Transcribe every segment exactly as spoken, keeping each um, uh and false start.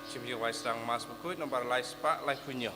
Shim ïa wai sdang Mass bakhuid nombar lai spah lai phew hynñiew.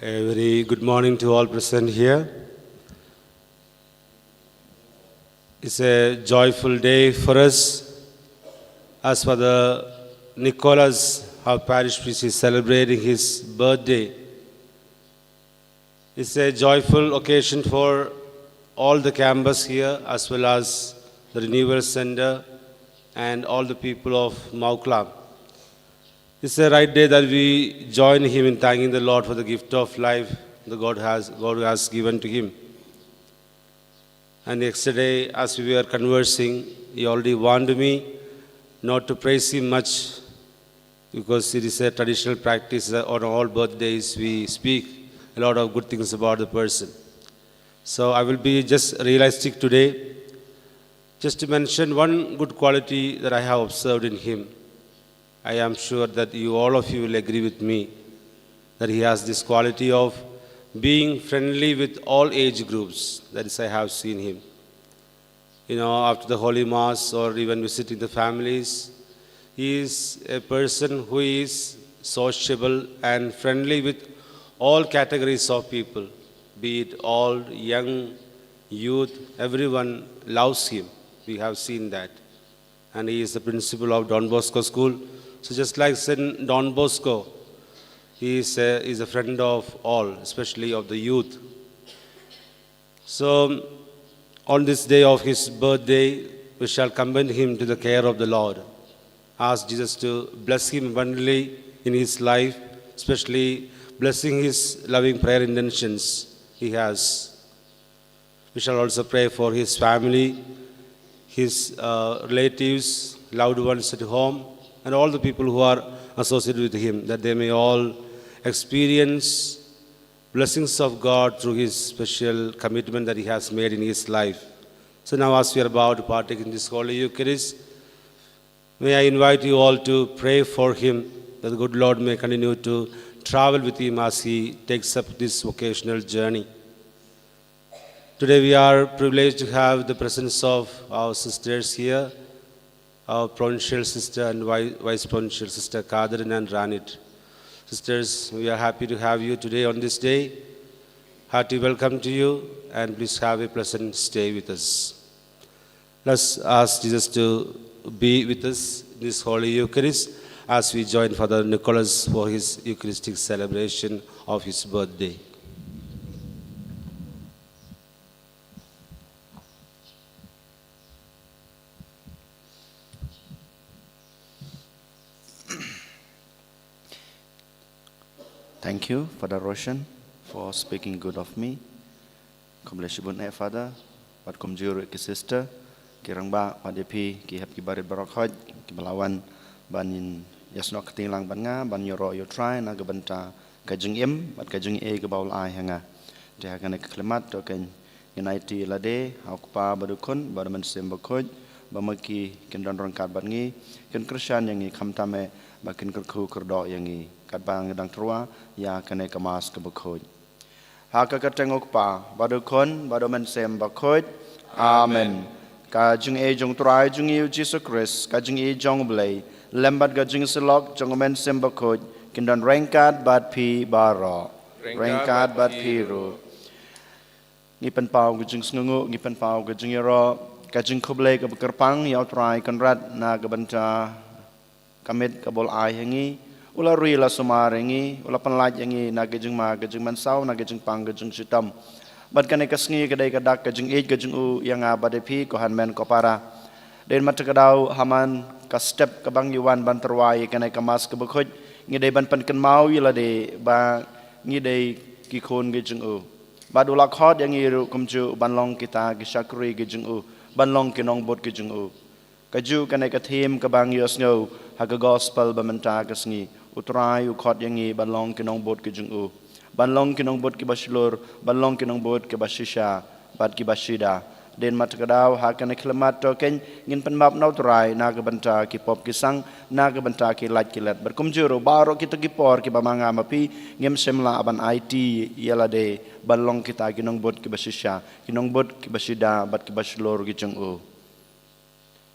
A very good morning to all present here. It's a joyful day for us as Father Nicholas, our parish priest, is celebrating his birthday. It's a joyful occasion for all the campus here, as well as the Renewal Center and all the people of Mawkla. It's the right day that we join him in thanking the Lord for the gift of life that God has, God has given to him. And yesterday, as we were conversing, he already warned me not to praise him much, because it is a traditional practice that on all birthdays we speak a lot of good things about the person. So I will be just realistic today, just to mention one good quality that I have observed in him. I am sure that you, all of you, will agree with me that he has this quality of being friendly with all age groups. That is, I have seen him. You know, after the Holy Mass or even visiting the families, he is a person who is sociable and friendly with all categories of people, be it old, young, youth, everyone loves him. We have seen that. And he is the principal of Don Bosco School. So just like Saint Don Bosco, he is a, is a friend of all, especially of the youth. So on this day of his birthday, we shall commend him to the care of the Lord. Ask Jesus to bless him abundantly in his life, especially blessing his loving prayer intentions he has. We shall also pray for his family, his uh, relatives, loved ones at home, and all the people who are associated with him, that they may all experience blessings of God through his special commitment that he has made in his life. So now, as we are about to partake in this Holy Eucharist, may I invite you all to pray for him, that the good Lord may continue to travel with him as he takes up this vocational journey. Today we are privileged to have the presence of our sisters here, our provincial sister and vi-, vice provincial sister Kadrin and Ranit. Sisters, we are happy to have you today on this day. Hearty welcome to you, and please have a pleasant stay with us. Let's ask Jesus to be with us in this Holy Eucharist as we join Father Nicholas for his Eucharistic celebration of his birthday. Thank you, Father Roshan, for speaking good of me. Khublei shibun eh, Father, bad kumjuh ruh ki sister, ki rangbah, bad ïa phi, ki hep ki barit baroh khoit, kiba la wan ban ïasnoh kti lang bad nga, ban ïaroh ïa U Trai na ka bynta ka jingim bad ka jingïeit kaba u la ai ha nga. Te ha kane ka khyllipmat to kan ngin aiti lade ha U Kpa bad U Khun bad U Mynsiem Bakhuid, ba ma ki kin don ryngkat bad ngi, kin kyrshan ïa ngi khamtam eh ba kin kyrkhu kyrdoh ïa ngi. Katba nga dang tyrwa ïa kane ka Mass kaba khuid. Ha ka kyrteng U Kpa bad U Khun bad U Mynsiem Bakhuid. Amen. Ka jingïeit jong U Trai jong ngi U Jisu Khrist, ka jingïeit jong U Blei, lem bad ka jingsyllok jong U Mynsiem Bakhuid, kin don ryngkat bad phi baroh. Ryngkat bad phi ruh. Ngi pynpaw ka jingsngewnguh, ngi pynpaw ka jingïaroh, ka jingkhublei kaba kyrpang ïa U Trai Kynrad na ka bynta ka miet kaba u la ai ha ngi. U la ri, la sumar ïa ngi, u la pynlait ïa ngi na ka jingma ka jingmynsaw, na ka jingpang ka jingshitom. Bad kane ka sngi ka dei ka dak ka jingïeit ka jong u ïa nga bad ïa phi ko hynmen ko para. Dei na kata ka daw ha man ka step kaba ngi wan ban tyrwa ïa kane ka Mass kaba khuid, ngi dei ban pynkynmaw ïa lade ba ngi dei ki khun ki jong u. Bad u la khot ïa ngi ruh kumjuh ban long kita ki shakri ki jong u, ban long ki nongbud ki jong u. Kajuh kane ka theme kaba ngi ïohsngew ha ka gospel ba mynta ka sngi. U Trai u khot ïa ngi ban long ki nongbud ki jong u, ban long ki nongbud kiba shlur, ban long ki nongbud kiba shisha bad kiba shida. Dei na kata ka daw ha kane ka khyllipmat to kein ngin pynmap na U Trai na ka bynta ki pop ki sang, na ka bynta ki lait ki let. Bad kumjuh ruh baroh kito ki por kiba ma nga ma phi ngim shym lah ban aiti ïa lade ban long kita ki nongbud kiba shisha, ki nongbud kiba shida bad kiba shlur ki jong u.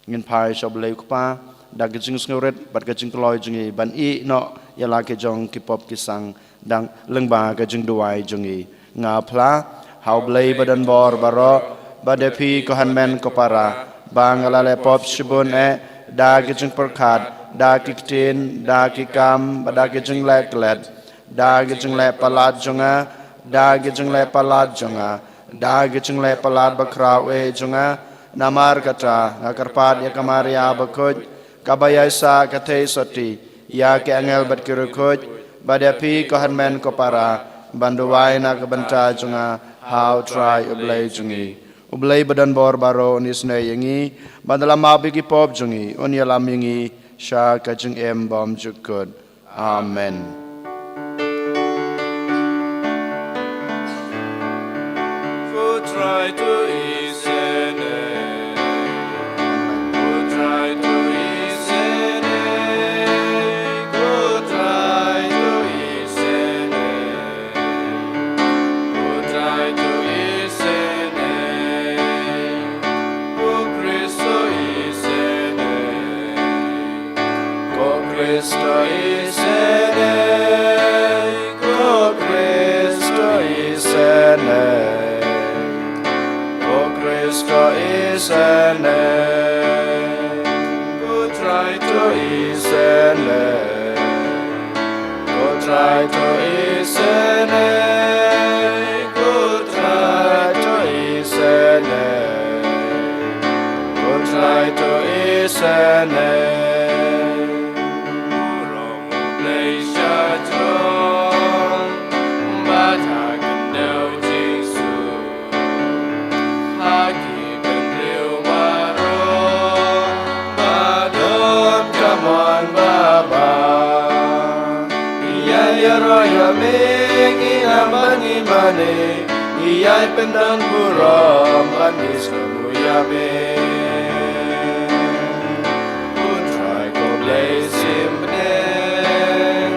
Ngin phai sha U Blei U Kpa da ka jingsngewrit bad ka jingkloi jong ngi ban ïeh noh ïa la ki jong ki pop ki sang dang lyngba ka jingduwai jong ngi. Nga phla ha U Blei badonbor baroh, bad ïa phi ko hynmen ko para, ba nga la leh pop shibun eh, da ki jingpyrkhat, da ki ktien, da ki kam, bad da ki jingleh klet, da ki jingleh palat jong nga, da ki jingleh palat jong nga, da ki jingleh palat bakhraw eh jong nga. Namar kata nga kyrpad ïa ka Maria bakhuid, kaba ïaisah ka theisotti, ïa ki angel bad ki riewkhuid, bad ïa phi ko hynmen ko para, ban duwai na ka bynta jong nga ha U Trai U Blei jong ngi. U Blei badonbor baroh un isynei ïa ngi, bad da la map ïa ki pop jong ngi un ïalam ïa ngi sha ka jingim bymjukut. Amen. Ko Kristo isynei, ko Kristo isynei, ko Kristo isynei, ko Trai to isynei, ko Trai to isynei, ko Trai to isynei, ko Trai to isynei. Burom U Blei sha jrong, bad ha khyndew Jisu, ha ki bynriew baroh, ba don ka mon babha. Ngi ïai ïaroh ïa me, ngi nam bad ngi mane, ngi ïai pyndon burom bad ngi sngewbha ïa me. U Trai ko Blei symbai,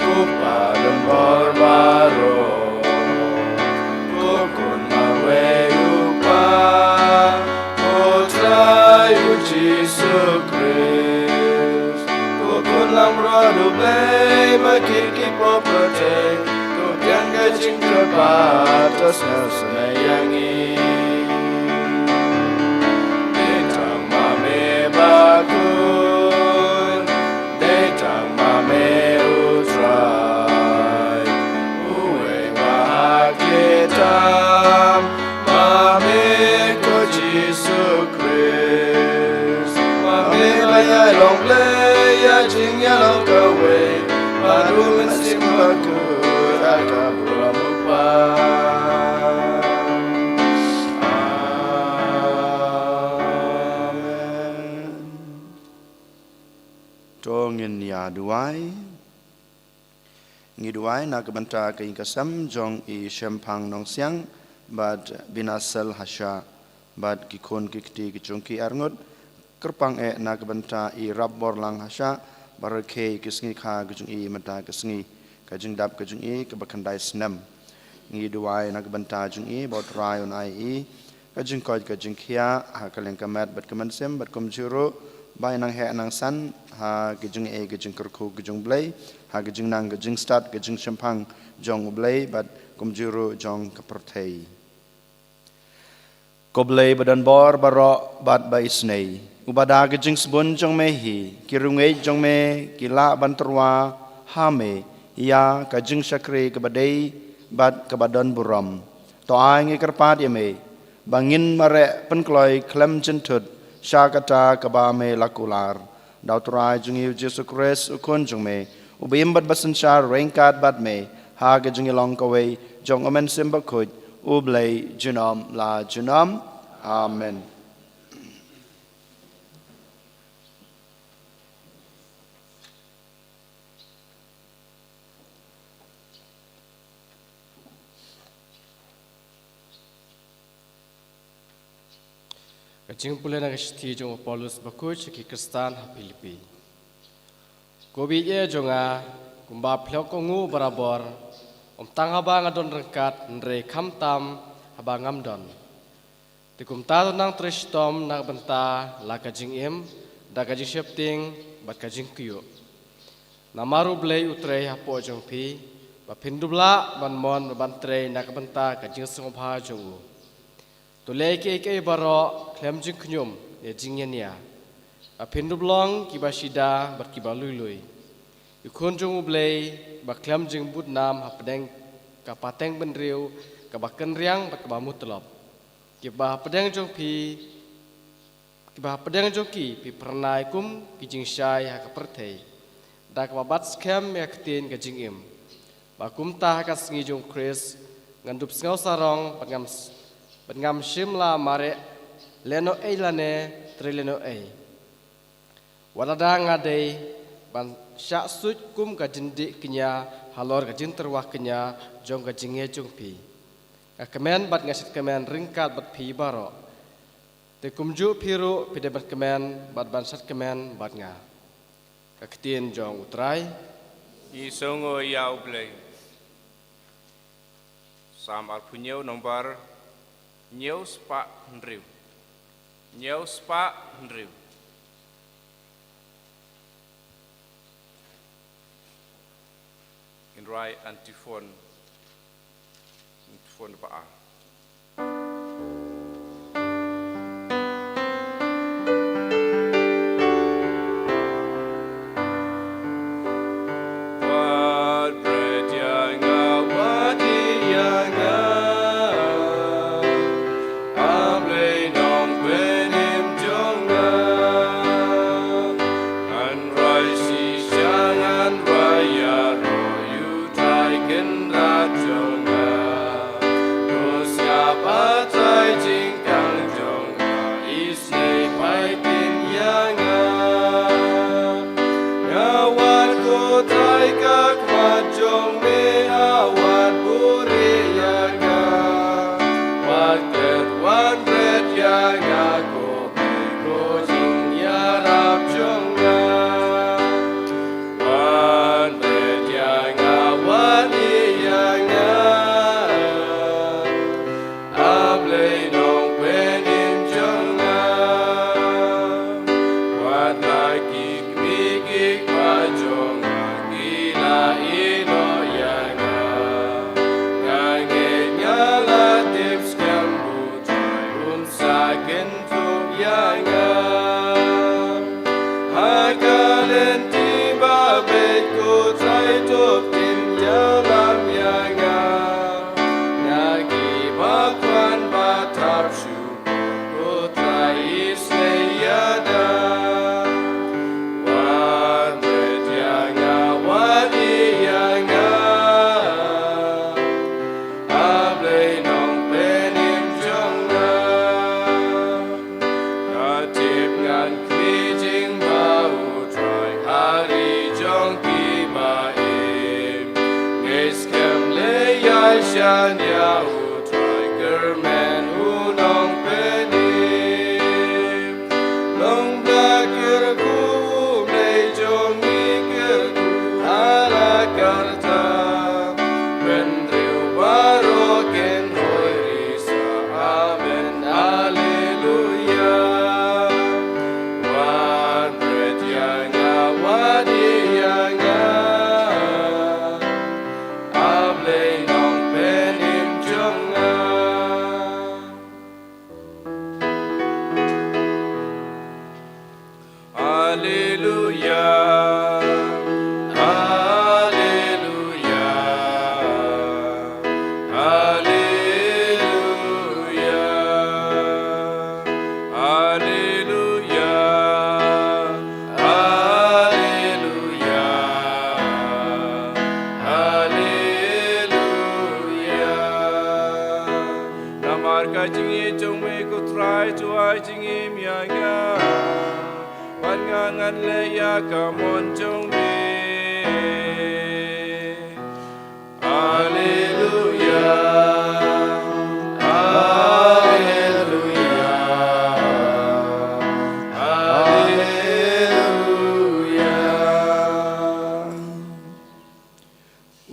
ko Pa donbor baroh, ko Khun marwei U Kpa, ko Trai U Jisu Khrist, ko Khun langbrot U Blei ba kit ki pop pyrthei, to biang ka jingkyrpad, to sngewsynei ïa ngi. Dei tang ma me bakhuid, dei tang ma me U Trai, uwei ba ha khlieh tam, ma me ko Jisu Khrist, ma me ba ïai long Blei ïa jingïalong kawei, bad U Mynsiem Bakhuid ha ka burom U Kpa. Amen. To ngin ïa duwai. Ngi duwai na ka bynta ka ïing ka sem jong i Shemphang Nongsiang bad Binasel Hashah, bad ki khun ki kti ki jong ki arngut. Kyrpang eh na ka bynta i Rapborlang Hashah, ba rakhe ki sngi kha ki jong i mynta ka sngi, ka jingdap ka jong i kaba khyndai snem. Ngi duwai na ka bynta jong i ba U Trai un ai i ka jingkoit ka jingkhiah ha ka liang ka met bad ka mynsiem, bad kumjuh ruh ba nang heh nang san ha ka jingeh ka jingkyrkhu ka jong U Blei, ha ka jingnang ka jingstad ka jingshemphang jong U Blei bad kumjuh ruh jong ka pyrthei. Ko Blei ba don bor baroh bad ba isynei, uba da ka jingsbun jong me hi ki riewngeit jong me ki lah ban tyrwa ha me ïa ka jingshakri kaba dei bad kaba don burom. To ai ngi kyrpad ïa me ba ngin mareh pynkloi khlem jynthut sha kata kaba me la kular. Da U Trai jong ngi U Jisu Khrist U Khun jong me, uba im bad ba synshar ryngkat bad me ha ka jingïalong kawei jong U Mynsiem Bakhuid, U Blei junom la junom. Amen. Ka jingpule na ka shithi jong u Paulus bakhuid sha ki Khristan ha Philippi. Ko ba ïeit jong nga, kumba phi la kohnguh barabor, ym tang haba nga don ryngkat, hynrei khamtam haba ngam don. Te kumta to nang trei shitom na ka bynta la ka jingim, da ka jingsheptieng bad ka jingkyrkhu. Namar U Blei u trei hapoh jong phi, ba phin dup lah ban mon bad ban trei na ka bynta ka jingsngewbha jong u. To leh kiei kiei baroh khlem jingkhñium ne jingïania. Ba phin dup long kiba shida bad kiba lui lui, ki khun jong U Blei, ba khlem jingbud nam hapdeng ka pateng bynriew kaba kynriang bad kaba mutlop, kiba hapdeng jong phi, kiba hapdeng jong ki phi phyrnai kum ki jingshai ha ka pyrthei, da kaba bat skhem ïa ka ktien ka jingim, ba kumta ha ka sngi jong U Khrist ngan dup sngew sarong bad ngam s-, bad ngam shym la mareh lehnohei lane trei lehnohei. Wat lada nga dei ban shah suit kum ka jingdih kñia halor ka jingtyrwa kñia jong ka jingngeit jong phi, nga kmen bad nga shad kmen ryngkat bad phi baroh. Te kumjuh phi ruh phi dei ban kmen bad ban shad kmen bad nga. Ka ktien jong U Trai. Ngi sngew ïa U Blei. Salm arphew hynñiew, nombar hynñiew spah hynriew. Hynñiew spah hynriew. Ngin rwai antiphon. Antiphon ba ar. Wat bret ïa nga, wat ïeit ïa nga, A Blei Nongpynim jong nga. Ngan rwai shisha, ngan rwai ïaroh ïa U Trai Kynrad jong nga. To sngap batai jingkang jong nga, isynei peit ïa nga. Nga wad ko Trai ka khmat jong me, wat buhrieh ïa nga. Wat klet wan bret ïa nga ko Blei ko jingïarap jong nga. Wan bret ïa nga, wat ïeit ïa nga, A Blei Nongpynim jong nga. Wat la ki kmie ki kpa jong nga ki la ïehnoh ïa nga. Nga ngeit nga la tip skhem U Trai un sa kyntup ïa nga. Ha ka lynti ba beit ko Trai to phin ïalam ïa nga. Na kiba khlaiñ ba thap shuh ko Trai isynei ïa nga. Wat bret ïa nga, wat ïeit ïa nga, A Blei Nongpynim jong nga. Nga tip ngan khmih jingbha U Trai ha ri jong ki ba im. Ngeit skhem leh ïaishah ïa U Trai, kyrmen U Nongpynim. Long ba kyrkhu U Blei jong ngi, kyrkhu ha la karta. Bynriew baroh kin hoi risa. Amen. Haleluya, haleluya, haleluya. Namar ka jingïeit jong me ko Trai, to ai jingim ïa nga, bad nga ngan leh ïa ka mon jong me. Haleluya, haleluya, haleluya.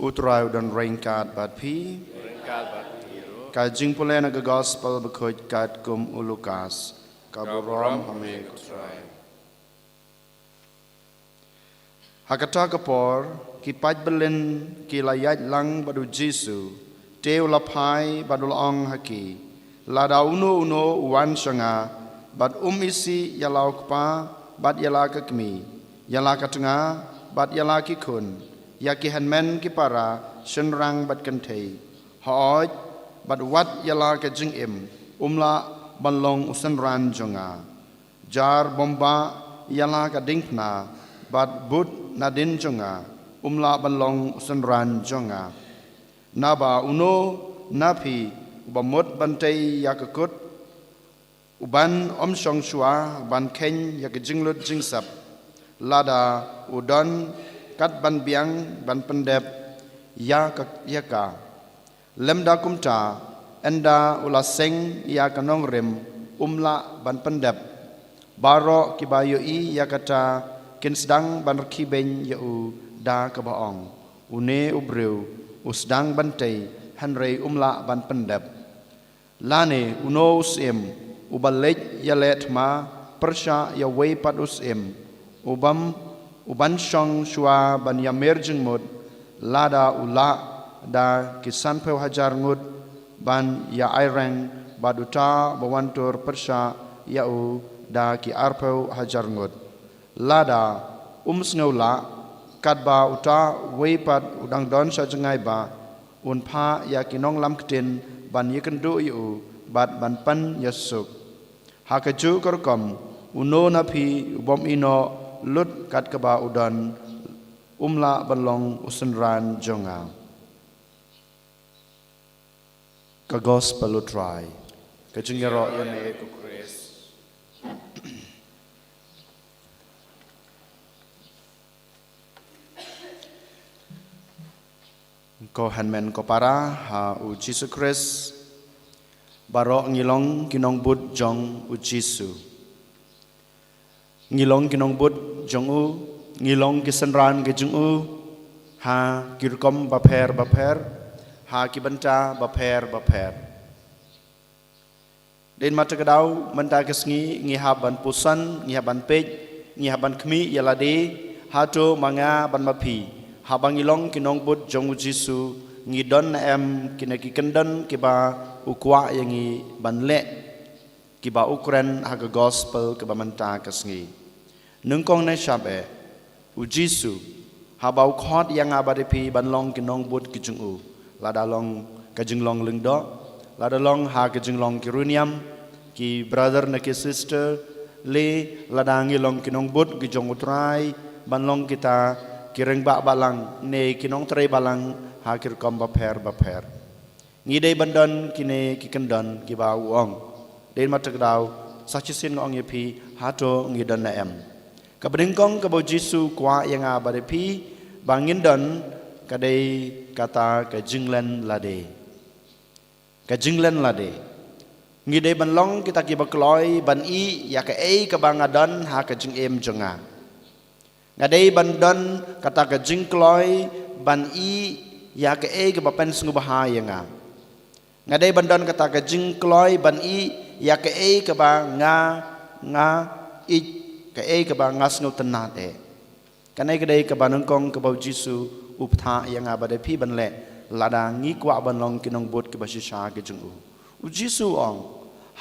U Trai u don ryngkat bad phi. Ryngkat bad phi ruh. Ka jingpule na ka Gospel bakhuid katkum u Lukas. Ka burom ha me ko Trai. Ha kata ka por, ki paid byllien ki la ïaid lang bad u Jisu, te u la phai bad u la ong ha ki, lada uno uno u wan sha nga, bad um isih ïa la u kpa bad ïa la ka kmie, ïa la ka tnga bad ïa la ki khun, ïa ki hynmen ki para, shynrang bad kynthei, hooid, bad wat ïa la ka jingim, um lah ban long u synran jong nga. Jar bym bah ïa la ka diengphna, bad bud nadien jong nga, um lah ban long u synran jong nga. Naba uno na phi uba mut ban tei ïa ka kut, u ban ym shong shuwa ban kheiñ ïa ka jinglut jingsep, lada u don kat ban biang ban pyndep ïa ka, ïa ka. Lymda kumta, ynda u la seng ïa ka nongrim, um lah ban pyndep. Baroh kiba ïohi ïa kata kin sdang ban rkhie beiñ ïa u da kaba ong, une u briew u sdang ban tei, hynrei um lah ban pyndep. Lane uno u syiem uba leit ïaleh thma pyrshah ïa uwei pat u syiem, u bym, u ban shong shuwa ban ïamir jingmut, lada u lah da ki sanphew hajar ngut ban ïa aireng bad uta ba wan tur pyrshah ïa u da ki arphew hajar ngut? Lada um sngew lah, katba uta uwei pat u dang don sha jngai bah, un phah ïa ki nonglam ktien ban ïakynduh ïa u bad ban pynïasuk. Ha kajuh ka rukom, uno na phi u bym ïehnoh lut kat kaba u don, um lah ban long u synran jong nga. Ka Gospel u Trai. Ka jingïaroh ïa me ko Khrist. Ko hynmen ko para ha u Jisu Khrist, baroh ngi long ki nongbud jong u Jisu. Ngi long ki nongbud jong u, ngi long ki synran ki jong u, ha ki rukom bapher bapher, ha ki bynta bapher bapher. Dei ma te ka daw, mynta ka sngi, ngi hap ban puson, ngi hap ban peit, ngi hap ban khmih ïa lade, hato ma nga bad ma phi, haba ngi long ki nongbud jong u Jisu, ngi don ne em kine ki kyndon kiba u kwah ïa ngi ban leh, kiba u kren ha ka Gospel kaba mynta ka sngi. Nyngkong ne shab eh, u Jisu, haba u khot ïa nga bad ïa phi ban long ki nongbud ki jong u, lada long ka jinglong lyngdoh, lada long ha ka jinglong ki riewniam, ki brother ne ki sister, lane lada ngi long ki nongbud ki jong u Trai, ban long kita ki rangbah balang ne ki nongtrei balang ha ki rukom bapher bapher. Ngi dei ban don kine ki kyndon kiba u ong. Dei ma te ka daw, sa shisien nga ong ïa phi, hato ngi don ne em. Kaba nyngkong kaba u Jisu u kwah ïa nga bad ïa phi ba ngin don, ka dei kata ka jinglen lade. Ka jinglen lade. Ngi dei ban long kita kiba kloi ban ïeh ïa kaei kaba nga don ha ka jingim jong nga. Nga dei ban don kata ka jingkloi ban ïeh ïa kaei kaba pynsngewbha ïa nga. Nga dei ban don kata ka jingkloi ban ïeh ïa kaei kaba nga, nga ïeit, kaei kaba nga sngewtynnat eh. Kane ka dei kaba nyngkong kaba u Jisu u phah ïa nga bad ïa phi ban leh, lada ngi kwah ban long ki nongbud kiba shisha ki jong u. U Jisu u ong,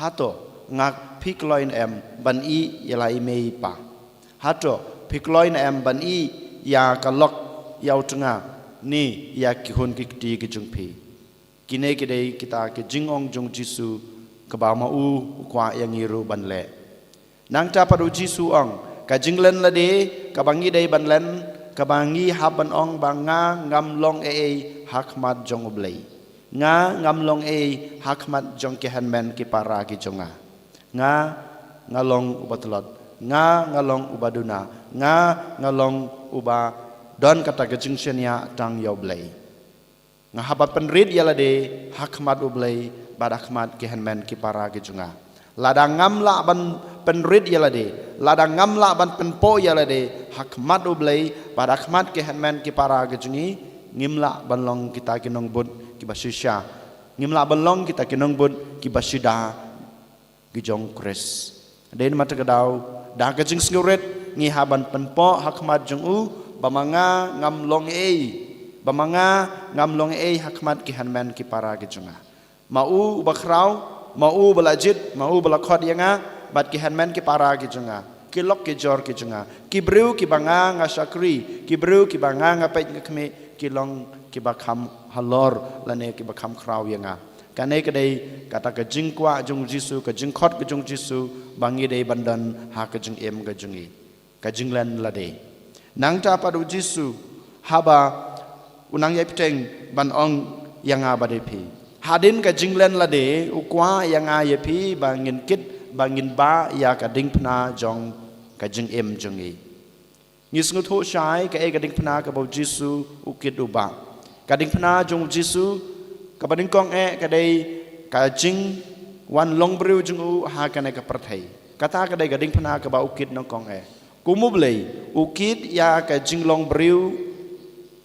hato nga, phi kloi ne em ban ïeh ïa la i mei i pa? Hato phi kloi ne em ban ïeh ïa ka lok, ïa u tnga, ne ïa ki khun ki kti ki jong phi? Kine ki dei kita ki jingong jong u Jisu kaba ma u u kwah ïa ngi ruh ban leh. Nangta pat u Jisu u ong, ka jinglen lade, kaba ngi dei ban len, kaba ngi hap ban ong ba nga ngam long ei ei ha khmat jong U Blei. Nga ngam long ei ei ha khmat jong ki hynmen ki para ki jong nga. Nga, nga long uba tlot. Nga, nga long uba duna. Nga, nga long uba don kata ka jingshaniah tang ïa U Blei. Nga hap ban pynrit ïa lade ha khmat U Blei bad ha khmat ki hynmen ki para ki jong nga. Lada ngam lah ban pynrit ïa lade, lada ngam lah ban pynpoh ïa lade ha khmat U Blei bad ha khmat ki hynmen ki para ki jong ngi, ngim lah ban long kita ki nongbud kiba shisha. Ngim lah ban long kita ki nongbud kiba shida ki jong Khrist. Dei namar kata ka daw, da ka jingsngewrit, ngi hap ban pynpoh ha khmat jong u ba ma nga ngam long ei, ba ma nga ngam long ei ha khmat ki hynmen ki para ki jong nga. Ma u uba khraw, ma u uba la jied, ma u uba la khot ïa nga, bad ki hynmen ki para ki jong nga, ki lok ki jor ki jong nga, ki briew kiba nga nga shakri, ki briew kiba nga nga peit nga khmih, ki long kiba kham halor lane kiba kham khraw ïa nga. Kane ka dei kata ka jingkwah jong u Jisu, ka jingkhot ka jong u Jisu, ba ngi dei ban don ha ka jingim ka jong ngi. Ka jinglen lade. Nangta pat u Jisu, haba u nang ïai bteng ban ong ïa nga bad ïa phi. Hadien ka jinglen lade, u kwah ïa nga ïa phi ba ngin kit, ba ngin bah ïa ka diengphna jong ka jingim jong ngi. Ngi sngewthuh shai kaei ka diengphna kaba u Jisu u kit u bah. Ka diengphna jong u Jisu, kaba nyngkong eh ka dei ka jingwan long briew jong u ha kane ka pyrthei. Kata ka dei ka diengphna kaba u kit nyngkong eh. Kum u Blei, u kit ïa ka jinglong briew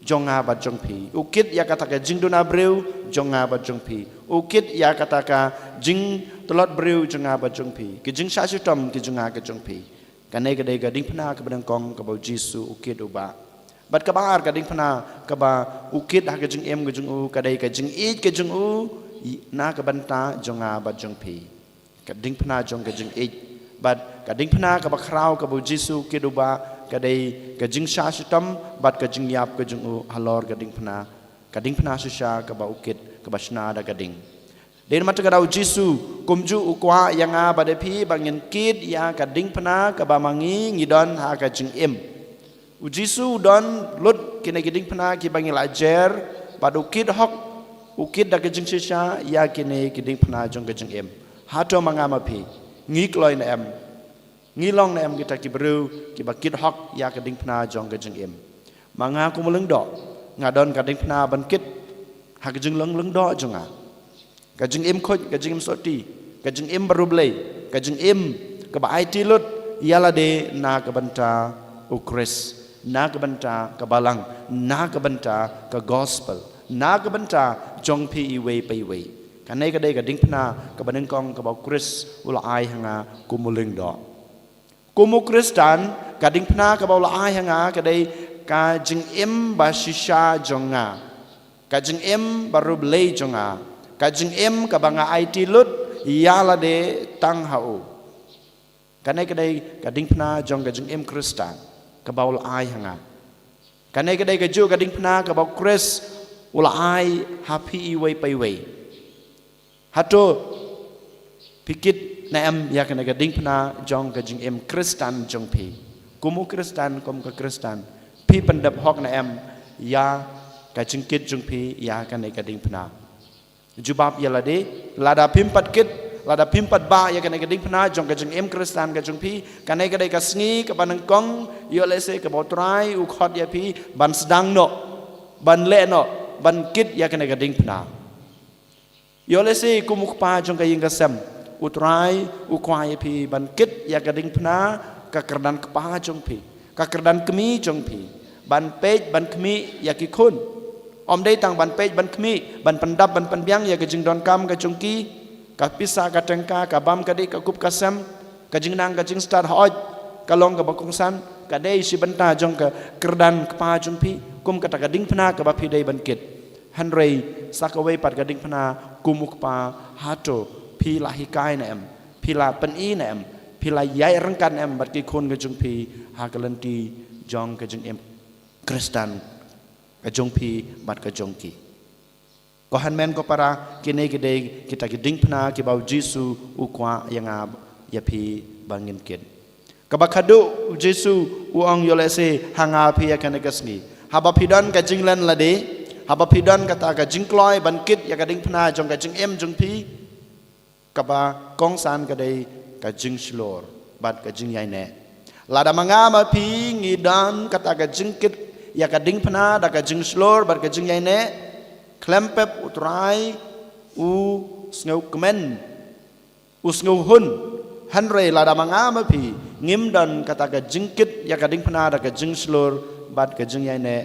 jong nga bad jong phi. U kit ïa kata ka jingduna briew jong nga bad jong phi. U kit ïa kata ka jingtlot briew jong nga bad jong phi. Ki jingshah shitom ki jong nga ki jong phi. Kane ka dei ka diengphna kaba nyngkong kaba u Jisu u kit u bah. Bad kaba ar ka diengphna kaba u kit ha ka jingim ka jong u, ka dei ka jingïeit ka jong u, na ka bynta jong nga bad jong phi. Ka diengphna jong ka jingïeit. Bad ka diengphna kaba khraw kaba u Jisu u kit u bah, ka dei ka jingshah shitom, bad ka jingïap ka jong u halor ka diengphna. Ka diengphna shisha kaba u kit, kaba shna da ka ding. Dei namar kata ka daw u Jisu, kumjuh u kwah ïa nga bad ïa phi ba ngin kit ïa ka diengphna kaba ma ngi ngi don ha ka jingim. U Jisu u don lut kine ki diengphna kiba ngi la jer, bad u kit hok, u kit da ka jingshisha ïa kine ki diengphna jong ka jingim. Hato ma nga ma phi, ngi kloi ne em? Ngi long ne em kita ki briew kiba kit hok ïa ka diengphna jong ka jingim? Ma nga kum u lyngdoh, nga don ka diengphna ban kit ha ka jinglong lyngdoh jong nga. Ka jingim khuid, ka jingim sotti, ka jingim bariewblei, ka jingim kaba aiti lut ïa lade na ka bynta u Khrist, na ka bynta ka balang, na ka bynta ka gospel, na ka bynta jong phi iwei pa iwei. Kane ka dei ka diengphna kaba nyngkong kaba u Khrist u la ai ha nga kum u lyngdoh. Kum u Khristan, ka diengphna kaba u la ai ha nga ka dei ka jingim ba shisha jong nga. Ka jingim bariewblei jong nga. Ka jingim kaba nga aiti lut ïa lade tang ha u. Kane ka dei ka diengphna jong ka jingim Khristan kaba u la ai ha nga. Kane ka dei kajuh ka diengphna kaba u Khrist u la ai ha phi iwei pa iwei. Hato phi kit ne em ïa kane ka diengphna jong ka jingim Khristan jong phi? Kum u Khristan, kum ka Khristan, phi pyndep hok ne em ïa ka jingkit jong phi ïa kane ka diengphna? Jubab ïa lade, lada phim pat kit, lada phim pat bah ïa kane ka diengphna jong ka jingim Khristan ka jong phi, kane ka dei ka sngi kaba nyngkong, ïoh lehse kaba u Trai u khot ïa phi ban sdang noh, ban leh noh, ban kit ïa kane ka diengphna. Ïoh lehse kum u kpa jong ka ïing ka sem, u Trai u kwah ïa phi ban kit ïa ka diengphna, ka kyrdan kpa jong phi, ka kyrdan kmie jong phi, ban peit ban khmih ïa ki khun. Ym dei tang ban peit ban khmih, ban pyndap ban pynbiang ïa ka jingdonkam ka jong ki, ka pisa ka tyngka, ka bam ka dih, ka kup ka sem, ka jingnang ka jingstad, hooid, ka long kaba kongsan, ka dei shi bynta jong ka kyrdan kpa jong phi, kum kata ka diengphna kaba phi dei ban kit. Hynrei sa kawei pat ka diengphna kum u kpa, hato phi la hikai ne em, phi la pyni ne em, phi la ïaid ryngkat ne em bad ki khun ka jong phi ha ka lynti jong ka jingim Khristan ka jong phi bad ka jong ki. Ko hynmen ko para, kine ki dei kita ki diengphna kiba u Jisu u kwah ïa nga ïa phi ba ngin kit. Kaba khadduh u Jisu u ong, ïoh lehse ha nga phi ïa kane ka sngi, haba phi don ka jinglen lade, haba phi don kata ka jingkloi ban kit ïa ka diengphna jong ka jingim jong phi, kaba kongsan ka dei ka jingshlur bad ka jingïaineh. Lada ma nga ma phi ngi don kata ka jingkit ïa ka diengphna da ka jingshlur bad ka jingïaineh, khlem pep U Trai u sngewkmen, u sngewhun. Hynrei lada ma nga ma phi ngim don kata ka jingkit ïa ka diengphna da ka jingshlur bad ka jingïaineh,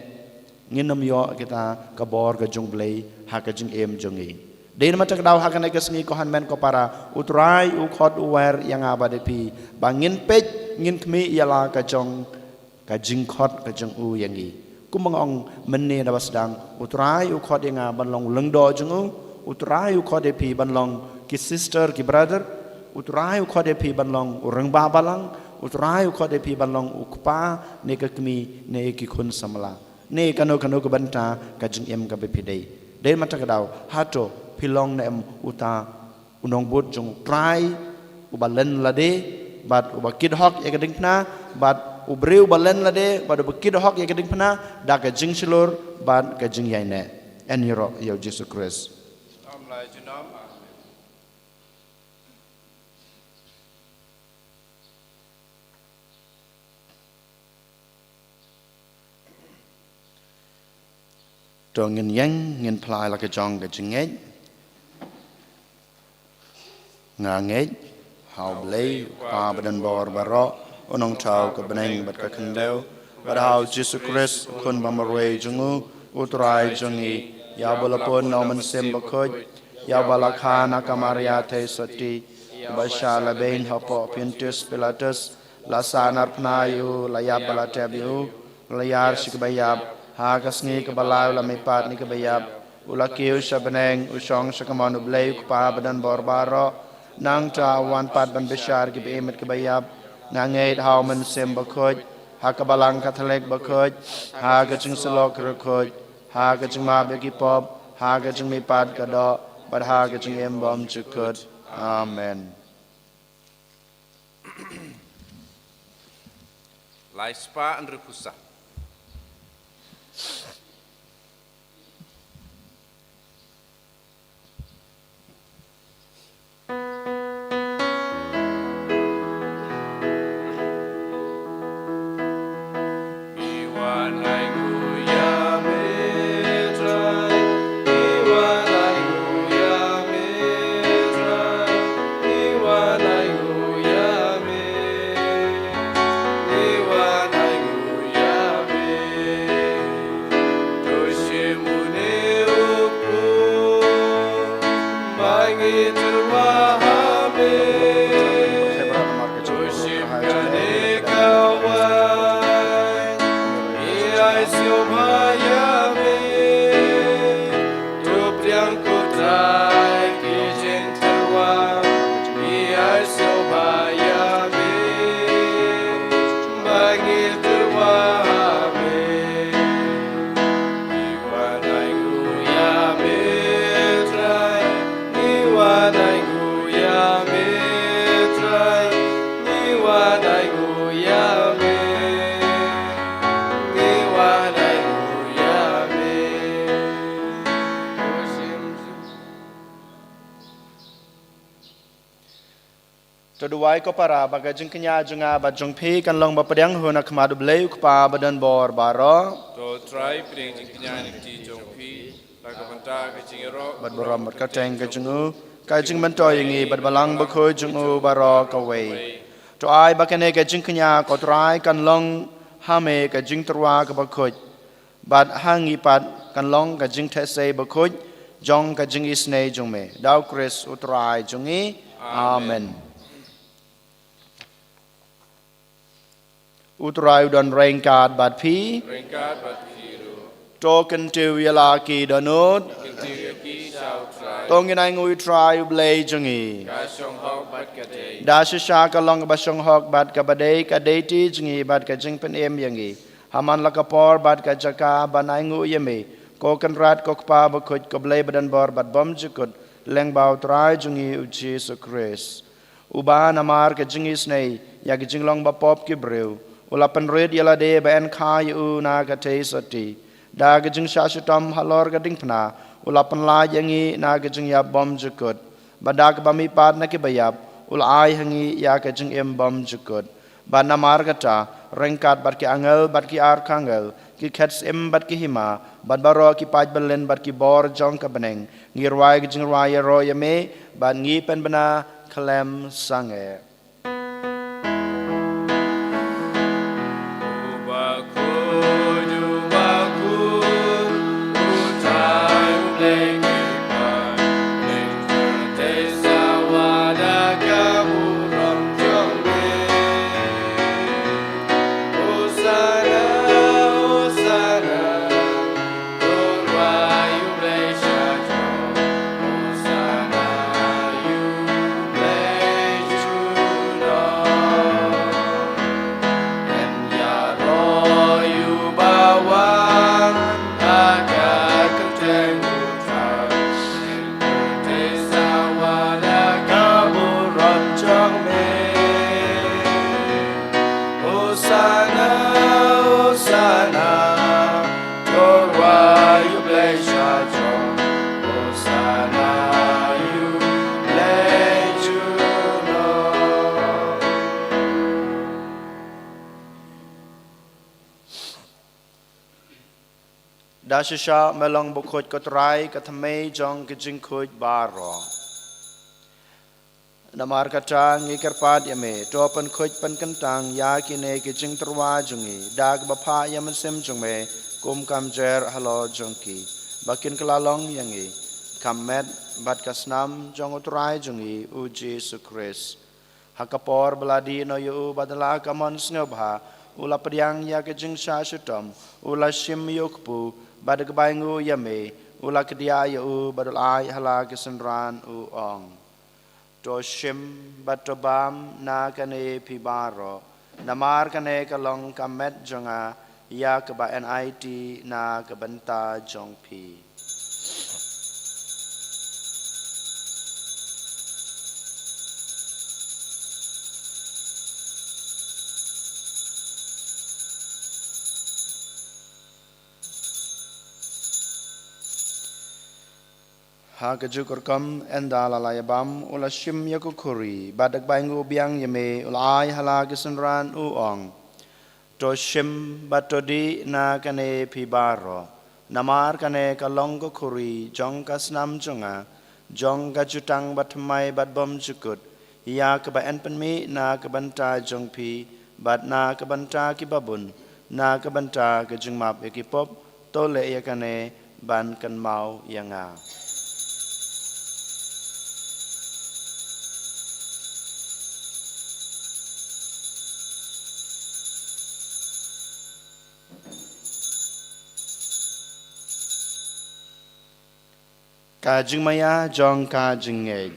ngin ym ïoh kita ka bor ka jong U Blei ha ka jingim jong ngi. Dei namar kata ka daw ha kane ka sngi, ko hynmen ko para, U Trai u khot u wer ïa nga bad ïa phi ba ngin peit, ngin khmih ïa la ka jong ka jingkhot ka jong u ïa ngi. Kumba nga ong mynne na ba sdang, U Trai u khot ïa nga ban long u lyngdoh jong u. U Trai u khot ïa phi ban long ki sister ki brother. U Trai u khot ïa phi ban long u rangbah balang. U Trai u khot ïa phi ban long u kpa ne ka kmie ne ki khun samla ne kano kano ka bynta ka jingim kaba phi dei. Dei namar kata ka daw, hato phi long ne em uta u nongbud jong U Trai uba len lade bad uba kit hok ïa ka diengphna, bad u briew uba len lade bad uba kit hok ïa ka diengphna da ka jingshlur bad ka jingïaineh? Yn ïaroh ïa U Jisu Khrist. Ym lai junom. Amen. To ngin ïeng, ngin phla ïa la ka jong ka jingngeit. Nga ngeit ha U Blei U Kpa badonbor baroh, u nongthaw ka bneng bad ka khyndew, bad ha U Jisu Khrist u Khun bamarwei jong u, U Trai jong ngi, ïa uba la pun na U Mynsiem Bakhuid, ïa uba la kha na ka Maria Theisotti, uba shah lehbeiñ hapoh Pontius Pilatus, la sahnarphna ïa u, la ïap bad la tep ïa u, u la ïar sha ki baïap, ha ka sngi kaba lai u la mihpat na ki baïap, u la kiew sha bneng, u shong sha kamon U Blei U Kpa badonbor baroh, nangta u wan pat ban bishar ïa ki ba im bad ki baïap. Nga ngeit ha U Mynsiem Bakhuid, ha ka Balang Katholik bakhuid, ha ka Jingsyllok Riewkhuid, ha ka jingmap ïa ki pop, ha ka jingmihpat ka doh, bad ha ka jingim bymjukut. Amen. Lai spah hynriewphew san. To duwai ko para ba ka jingkñia jong nga bad jong phi kan long ba pdiang hun ha khmat U Blei U Kpa badonbor baroh. To Trai pdiang jingkñia na ka kti jong phi, na ka bynta ka jingïaroh bad burom bad kyrteng ka jong u, ka jingmyntoi ïa ngi bad Balang Bakhuid jong u baroh kawei. To ai ba kane ka jingkñia ko Trai kan long ha me ka jingtyrwa kaba khuid, bad ha ngi pat kan long ka jingtheh sei bakhuid jong ka jingisynei jong me. Da U Khrist U Trai jong ngi. Amen. Amen. U Trai u don ryngkat bad phi. Ryngkat bad phi ruh. To kyntiew ïa la ki dohnud. Kyntiew ïa ki sha U Trai. To ngin ainguh ïa U Trai U Blei jong ngi. Ka shong hok bad ka dei. Da shisha ka long kaba shong hok bad kaba dei, ka dei kti jong ngi bad ka jingpynim ïa ngi. Ha man la ka por bad ka jaka ban ainguh ïa me, ko Kynrad, ko Kpa Bakhuid, ko Blei badonbor bad bymjukut, lyngba U Trai jong ngi U Jisu Khrist. Uba namar ka jingisynei ïa ka jinglong bapop ki briew, u la pynrit ïa lade ba yn kha ïa u na ka theisotti. Da ka jingshah shitom halor ka diengphna, u la pynlait ïa ngi na ka jingïap bymjukut. Bad da kaba mihpat na kiba ïap, u la ai ha ngi ïa ka jingim bymjukut. Bad namar kata, ryngkat bad ki angel bad ki archangel, ki khet syiem bad ki hima, bad baroh ki paid byllien bad ki bor jong ka bneng, ngi rwai ka jingrwai ïaroh ïa me, bad ngi pynbna khlem sangeh. Hosanna, Hosanna, to rwai ïa u Blei sha jrong. Hosanna ïa u Blei junom. Da shisha me long bakhuid ko Trai, ka thymmei jong ki jingkhuid baroh. Namar kata ngi kyrpad ïa me, to pynkhuid pynkyntang ïa kine ki jingtyrwa jong ngi da kaba phah ïa u Mynsiem jong me, kum ka mjer halor jong ki, ba kin kylla long ïa ngi ka met bad ka snam jong u Trai jong ngi u Jisu Khrist. Ha ka por ba la dih noh ïa u bad la ka mon sngewbha, u la pdiang ïa ka jingshah shitom, u la shim ïa u kpu, bad da kaba ainguh ïa me, u la kdiah ïa u bad u la ai ha la ki synran, u ong: To shim bad to bam na kane phi baroh, namar kane ka long ka met jong nga, ïa kaba yn aiti na ka bynta jong phi. Ha kajuh ka rukom, ynda la la ïa bam, u la shim ïa ka khuri, bad da kaba ainguh biang ïa me, u la ai ha la ki synran, u ong: To shim bad to dih na kane phi baroh, namar kane ka long ka khuri jong ka snam jong nga, jong ka jutang bathymmai bad bymjukut, ïa kaba yn pynmih na ka bynta jong phi bad na ka bynta kiba bun, na ka bynta ka jingmap ïa ki pop. To leh ïa kane ban kynmaw ïa nga. Ka jingmaïa jong ka jingngeit.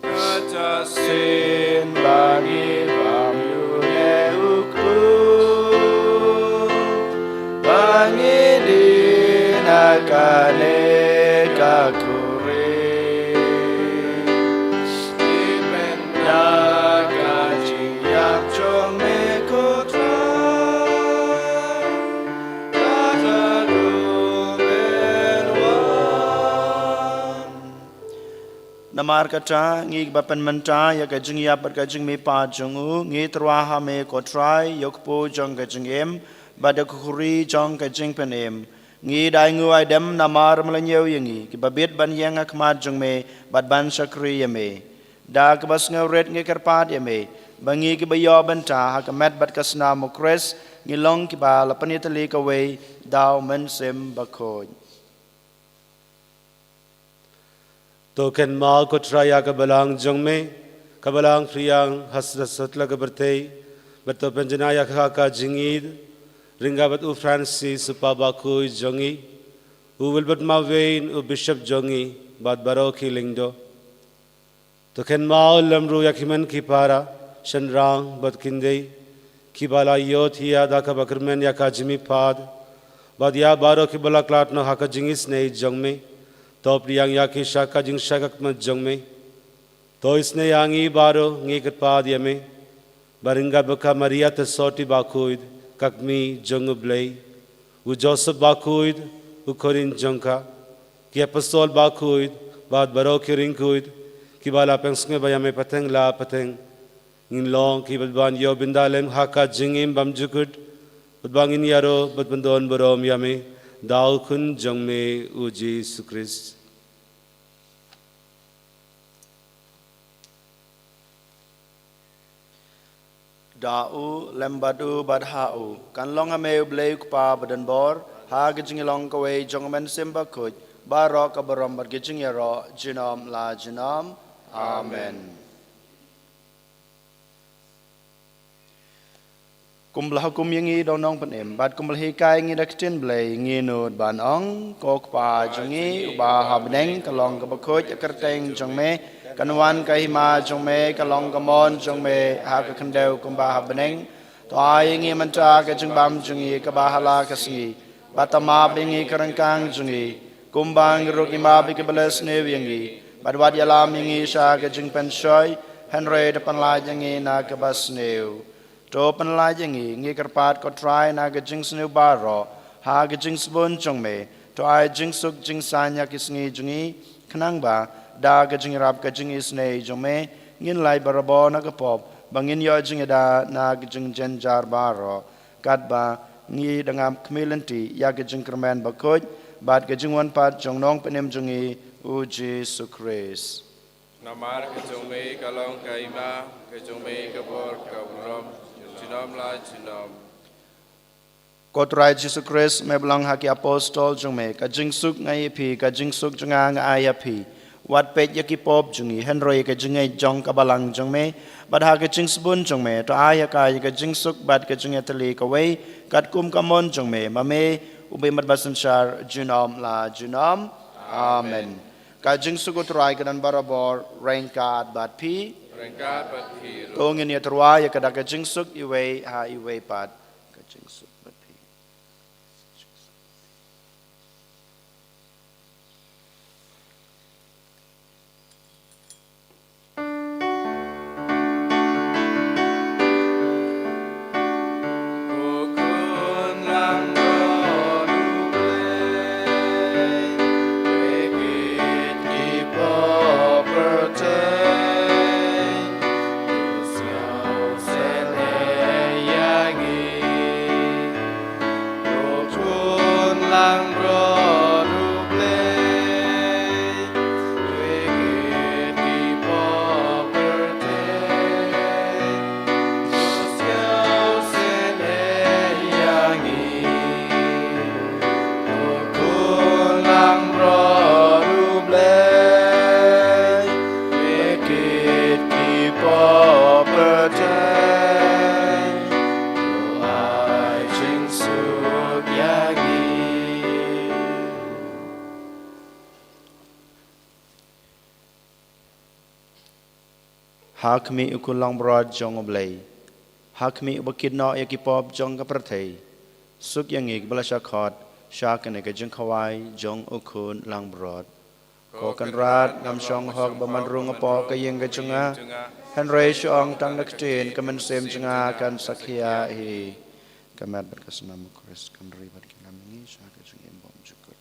Kata shisien ba ngi bam ïa une u kpu, ba ngi dih na kane ka khuri, ngi pynda ka jingïap jong me, ko Trai. Namar kata, ngi kiba pynmynta ïa ka jingïap bad ka jingmihpat jong u, ngi tyrwa ha me, ko Trai, ïa u kpu jong ka jingim bad ïa ka khuri jong ka jingpynim. Ngi da ainguh aidem namar me la ñiew ïa ngi, kiba bit ban ïeng ha khmat jong me bad ban shakri ïa me. Da kaba sngewrit ngi kyrpad ïa me, ba ngi kiba ïoh bynta ha ka met bad ka snam u Khrist, ngi long kiba la pynïatylli kawei da u Mynsiem Bakhuid. To kynmaw, ko Trai, ïa ka balang jong me, ka balang phriang ha satlak ka pyrthei, bad to pynjanai ïa ka ha ka jingïeid, ryngkat bad u Francis u Papa Bakhuid jong ngi, u Wilbert Mawei, u Bishop jong ngi, bad baroh ki lyngdoh. To kynmaw lem ruh ïa ki hynmen ki para, shynrang bad khyndiat, kiba la ïohthiah da kaba kyrmen ïa ka jingmihpat, bad ïa baroh kiba la khlad noh ha ka jingisynei jong me. To pdiang ïa ki sha ka jingshai ka khmat jong me. To isynei ïa ngi baroh ngi kyrpad ïa me, ba ryngkat bad ka Maria Theisotti bakhuid, ka kmie jong U Blei, u Joseph bakhuid, u khun jong ka, ki apostol bakhuid, bad baroh ki riewkhuid kiba la pynsngew ïa me pateng la pateng, ngin long kiba ban ïoh bynta lem ha ka jingim bymjukut, bad ba ngin ïaroh bad ban don burom ïa me da U Khun jong me, U Jisu Khrist. Da u, lem bad u, bad ha u, kan long ha me U Blei U Kpa badonbor, ha ka jingïalong kawei jong U Mynsiem Bakhuid, baroh ka burom bad ka jingïaroh, junom la junom. Amen. Kumba la hukum ïa ngi da u nongpynim, bad kumba la hikai ïa ngi da ka ktien Blei, ngin nud ban ong: Ko Kpa jong ngi uba ha bneng, ka long kaba khuid ïa ka kyrteng jong me, kan wan ka hima jong me, ka long ka mon jong me ha ka khyndew kumba ha bneng. To ai ïa ngi mynta ka jingbam jong ngi kaba ha la ka sngi, bad to map ïa ngi ka ryngkang jong ngi, kumba ngi ruh ngi map ïa kiba la sniew ïa ngi, bad wat ïalam ïa ngi sha ka jingpynshoi, hynrei to pynlait ïa ngi na kaba sniew. To pynlait ïa ngi, ngi kyrpad ko Trai, na ka jingsniew baroh, ha ka jingsbun jong me, to ai jingsuk jingsaiñ ha ki sngi jong ngi, khnang ba da ka jingïarap ka jingisynei jong me, ngin lait barabor na ka pop, ba ngin ïoh jingïada na ka jingjynjar baroh, katba ngi dang ap khmih lynti ïa ka jingkyrmen bakhuid bad ka jingwan pat jong u nongpynim jong ngi, U Jisu Khrist. Namar ka jong me ka long ka hima, ka jong me ka bor, ka burom, junom la junom. Ko Trai Jisu Khrist, me ba la ong ha ki apostol jong me: Ka jingsuk nga ai ïa phi, ka jingsuk jong nga nga ai ïa phi. Wat peit ïa ki pop jong ngi, hynrei ïa ka jingngeit jong ka balang jong me, bad ha ka jingsbun jong me, to ai ha ka ïa ka jingsuk bad ka jingïatylli kawei, katkum ka mon jong me, ma me u bym bad basynshar, junom la junom. Amen. Ka jingsuk U Trai ka don barabor ryngkat bad phi. Ryngkat bad phi ruh. To ngin ïatyrwa ïa ka da ka jingsuk iwei ha iwei pat. Ka jingsuk bad phi. Ha khmih u khun langbrot jong U Blei. Ha khmih uba kit noh ïa ki pop jong ka pyrthei. Suk ïa ngi kiba la shah khot sha kane ka jingkhawai jong u khun langbrot. Ko Kynrad, ngam shong hok ba men rung hapoh ka ïing ka jong nga, hynrei shu ong tang da ka ktien, ka mynsiem jong nga kan sa khia hi. Ka met bad ka snam u Khrist kan ri bad ki lem ïa ngi sha ka jingim bymjukut.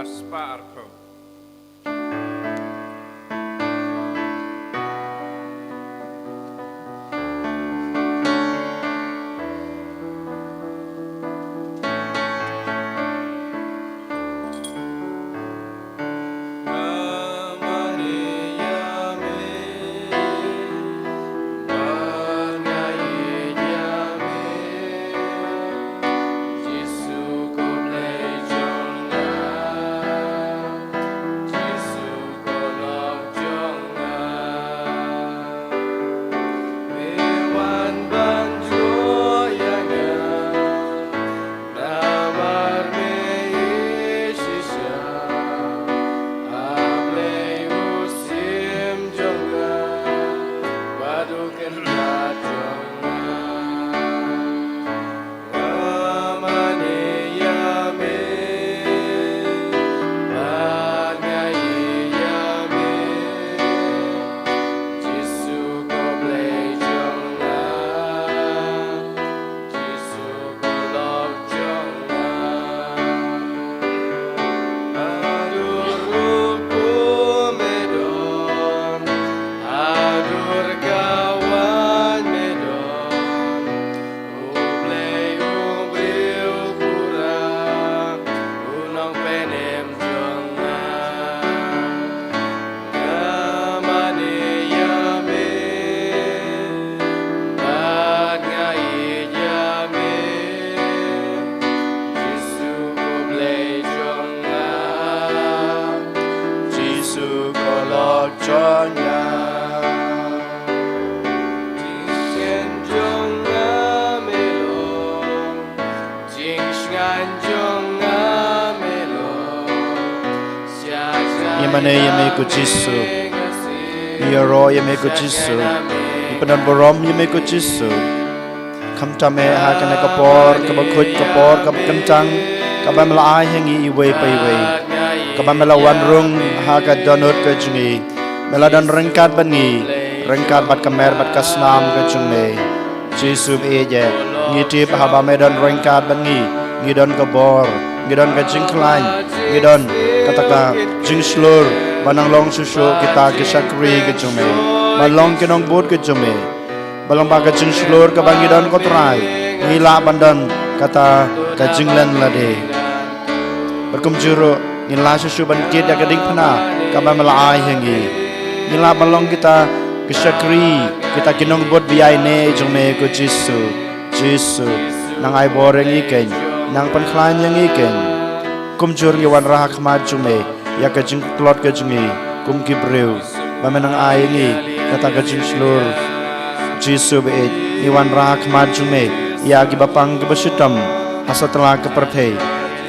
Spah arphew. Namar me ïeit shisha, A Blei u syiem jong nga bad u kynrad jong nga. Nga mane ïa me bad nga ïeit ïa me, Jisu ko Blei jong nga. Jisu ko lok jong nga. Haduh ruh kumno me don, haduh ka wan me don, U Blei u briew pura, u nongpynim jong nga. Nga mane ïa me bad nga ïeit ïa me, Jisu ko Blei jong nga, Jisu ko lok jong nga. Jingsngewthuh jong nga me long, jingsngewthuh jong nga me long. Ngi mane ïa me ko Jisu. Ngi ïaroh ïa me ko Jisu. Ngi pyndonburom ïa me ko Jisu. Khamtam eh ha kane ka por kaba khuid, ka por kaba kyntang, kaba me la ai ha ngi iwei pa iwei, kaba me la wan rung ha ka dohnud ka jong ngi. Me la don ryngkat bad ngi, ryngkat bad ka mer bad ka snam ka jong me. Jisu ba ïeit, ngi tip haba me don ryngkat bad ngi, ngi don ka bor, ngi don ka jingkhlaiñ, ngi don kata ka jingshlur ban nang long shuh shuh kita ki shakri ka jong me, ban long ki nongbud ka jong me. Ba long ba ka jingshlur kaba ngi don ko Trai, ngi lah ban don kata ka jinglen lade. Bad kumjuh ruh ngi lah shuh shuh ban kit ïa ka diengphna kaba me la ai ha ngi. Ngi lah ban long kita ki shakri, kita ki nongbud ba ïaineh jong me ko Jisu. Jisu, nang ai bor ïa ngi keiñ, nang pynkhlaiñ ïa ngi keiñ. Kumjuh ngi wanrah ha khmat jong me ïa ka jingtlot ka jong ngi kum ki briew, ba me nang ai ïa ngi kata ka jingshlur. Jisu ba ïeit, ngi wanrah ha khmat jong me ïa kiba pang kiba shitom ha satlak ka pyrthei,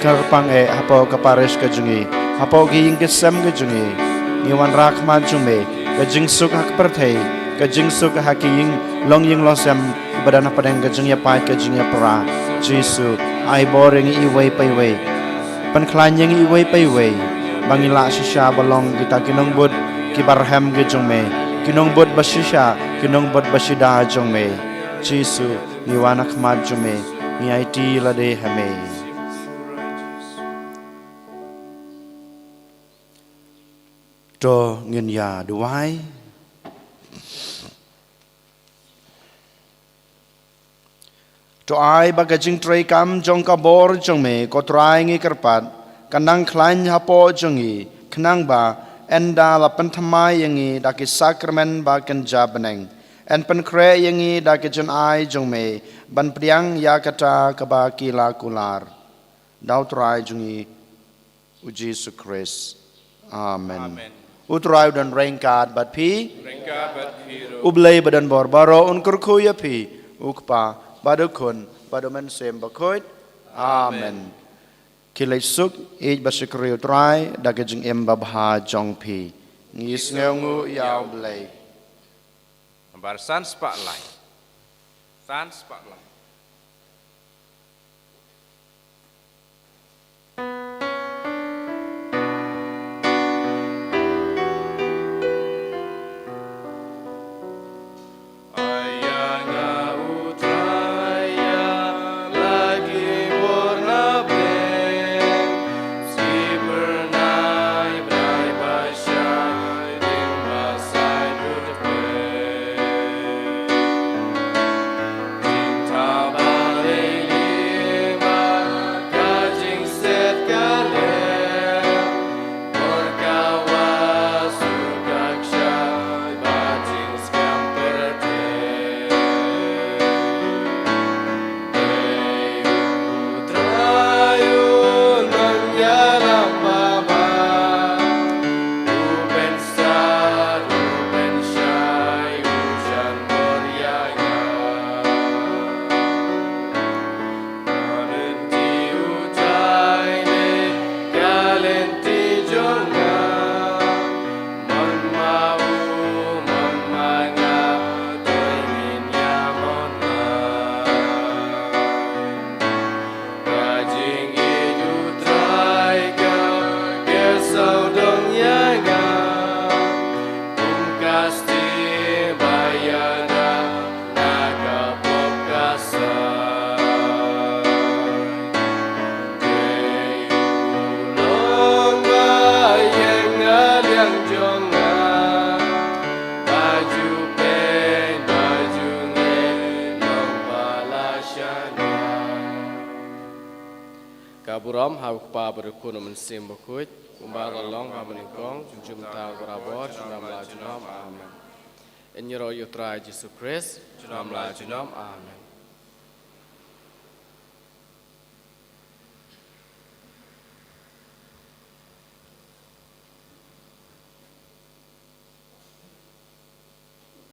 kyrpang eh hapoh ka parish ka jong ngi, hapoh ki ïing ki sem ka jong ngi. Ngi wanrah ha khmat jong me ka jingsuk ha ka pyrthei, ka jingsuk ha ki ïing longïing longsem ba don hapdeng ka jingïapait ka jingïapra. Jisu, ai bor ïa ngi iwei pa iwei, pynkhlaiñ ïa ngi iwei pa iwei, ba ngi lah shisha ba long kita ki nongbud kiba rhem ki jong me, ki nongbud ba shisha, ki nongbud ba shida jong me. Jisu, ngi wan ha khmat jong me, ngi aiti lade ha me. To ngin ïa duwai. To ai ba ka jingtreikam jong ka bor jong me ko Trai ngi kyrpad, kan nang khlaiñ hapoh jong ngi, khnang ba ynda la pynthymmai ïa ngi da ki sakramen ba kynja bneng, yn pynkhreh ïa ngi da ki jingai jong me ban pdiang ïa kata kaba ki la kular. Da U Trai jong ngi U Jisu Khrist. Amen. Amen. U Trai u don ryngkat bad phi. Ryngkat bad phi ruh. U Blei ba don bor baroh un kyrkhu ïa phi, U Kpa bad U Khun bad U Mynsiem Bakhuid. Amen. Amen. Khie leit suk, ïeit bad shakri U Trai da ka jingim babha jong phi. Ngi sngewnguh ïa U Blei. Nambar san spah lai. San spah lai. Ai ïa nga U Trai ïa la ki bor na pdeng, shipor Burom ha u Kpa bad u Khun, u Mynsiem Bakhuid, kumba la long ha kaba nyngkong, junom ta barabor, junom la junom. Amen. Ïaroh ïa u Trai Jisu Khrist, junom la junom. Amen.